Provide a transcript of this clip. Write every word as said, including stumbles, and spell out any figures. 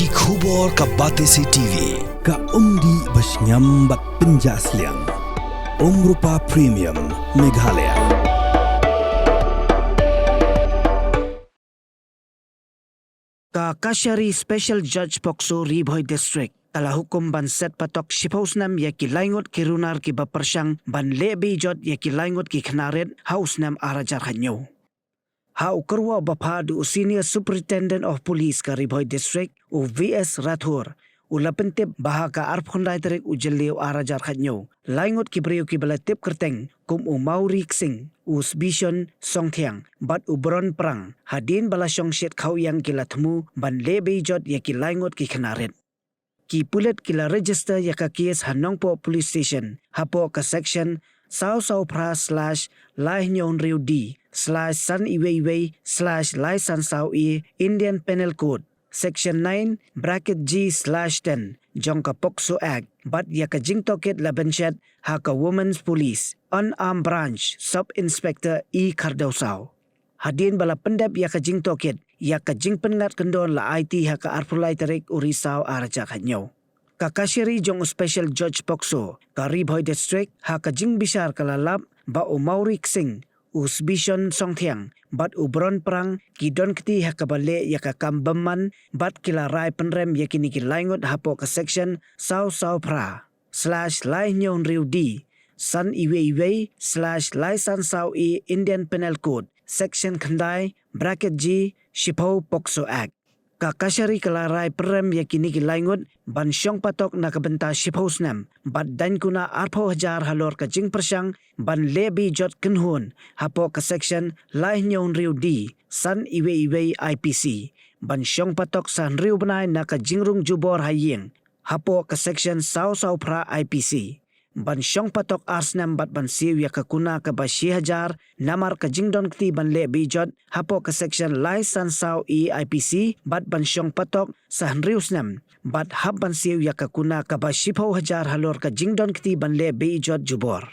Ki khubor ka Batesi T V, ka umdih ba shngiam bad pynjah sliang. Umrupa Premium, Meghalaya. Ka Kashari Special Judge POCSO Ri Bhoi District ka la hukum ban set patok shiphew snem ïa ki lai ngut ki runar kiba pyrshang ban leh beh jot ïa ki lai ngut ki khynnah rit ha u snem ar hajar khathynñiew. Ha u kyrwoh ba phah da u Senior Superintendent of Police ka Ri Bhoi District, u V S Rathore, u la pyntip ba ha ka arphew khyndai tarik u Jylliew ar hajar khathynñiew, lai ngut ki briew kiba la tip kyrteng kum u Mawri Ksing, u Sbishon Songthiang bad u Bron Prang, hadien ba la shong shit khaw ïang ki la thmu ban leh beh jot ïa ki lai ngut ki khynnah rit. Ki pulit ki la register ïa ka case ha Nongpoh Police Station hapoh ka section saw saw phra slash lai hynñiew hynriew D slash san iwei iwei slash lai san saw A Indian Penal Code, section nine bracket G slash ten jong ka POCSO Act, bad ïa ka jingtohkit la bynshet ha ka Women's Police, Unarmed Branch, Sub Inspector E Khardewsaw. Hadien ba la pyndep ïa ka jingtohkit, ïa ka jingpynngat kyndon la aiti ha ka arphew lai tarik u Risaw ar hajar khathynñiew. Ka Kashari jong u Special Judge POCSO ka Ri Bhoi District ha ka jingbishar ka la lap ba u Mawri Ksing, u Sbishon Songthiang bad u Bron Prang ki don kti ha kaba leh ïa ka kam bymman bad ki la rai pynrem ïa kine ki lai ngut hapoh ka section saw saw phra slash lai hynñiew hynriew D, san iwei iwei slash lai san saw A Indian Penal Code, section khyndai bracket G shiphew POCSO Act. Ka Kashari ka la rai pynrem ïa kine ki lai ngut ban shong patok na ka bynta shiphew snem bad daiñ kuna arphew hajar halor ka jingpyrshang ban leh beh jot kynhun hapoh ka section lai hynñiew hynriew D san iwei iwei I P C, ban shong patok sa hynriew bnai na ka jingrung jubor ha ïing hapoh ka section saw saw phra I P C, ban shong patok ar snem bad ban siew ïa ka kuna kaba shi hajar namar ka jingdon kti ban leh beh jot hapoh ka section lai san saw A I P C, bad ban shong patok sa hynriew snem bad hap ban siew ïa ka kuna kaba shiphew hajar halor ka jingdon kti ban leh beh jot jubor.